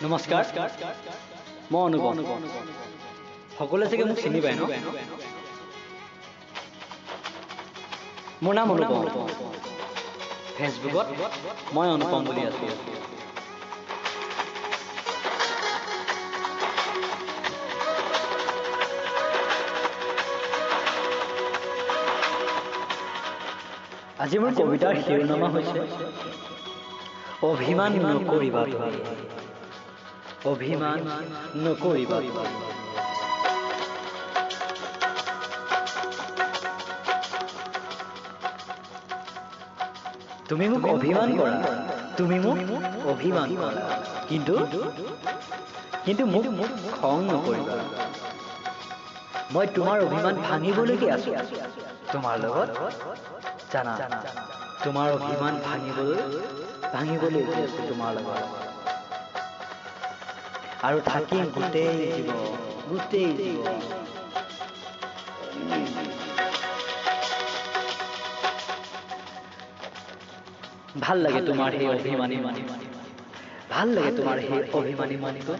নমস্কাৰ, মই অনুপম। সকলোৱে চাগে মোক চিনি পায় ন? মোৰ নাম অনুপম। ফেচবুকত মই অনুপম বুলি আছোঁ। আজি মোৰ কবিতাৰ শিৰোনামা হৈছে অভিমান নকৰিবা তুমি, অভিমান নকৰিবা। তুমি মোক অভিমান কৰা, তুমি মোক অভিমান কৰা, কিন্তু কিন্তু মোক খং নকৰিবা। মই তোমাৰ অভিমান ভাঙিবলৈকে আছো তোমাৰ লগত, জানা? তোমাৰ অভিমান ভাঙিবলৈ আছো তোমাৰ লগত, আৰু থাকিম গোটেই জীৱন, গোটেই জীৱন। ভাল লাগে তোমাৰ সেই অভিমানী মন, ভাল লাগে তোমাৰ সেই অভিমানী মনটো।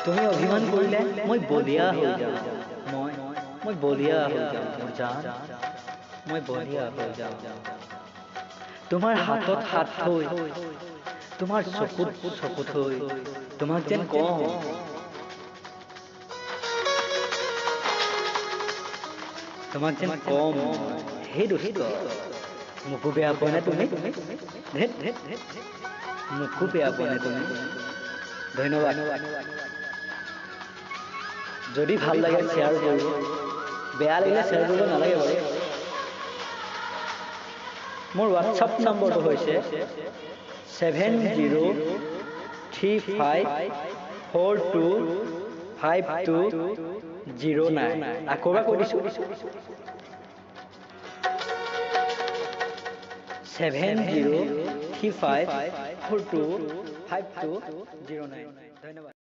তুমি অভিমান কৰিলে মই বলিয়া হৈ যাওঁ, মই বলিয়া হৈ যাওঁ, মোৰ জান, মই বলিয়া হৈ যাওঁ। তোমাৰ হাতত হাত থৈ, তোমাৰ চকুত চকু থৈ তোমাক যেন কওঁ, তোমাক যেন কম, হে দোস্ত, মোকো বেয়া পোৱা নে তুমি? মোকো বেয়া পোৱা নে তুমি? ধন্যবাদ। যদি ভাল লাগে শ্বেয়াৰ কৰিব, বেয়া লাগিলে শ্বেয়াৰ কৰিব নালাগে বাৰু। মোৰ হোৱাটছআপ নম্বৰটো হৈছে 7035425209। আকৌ এবাৰ কৈ দিছোঁ, 7035425209। ধন্যবাদ।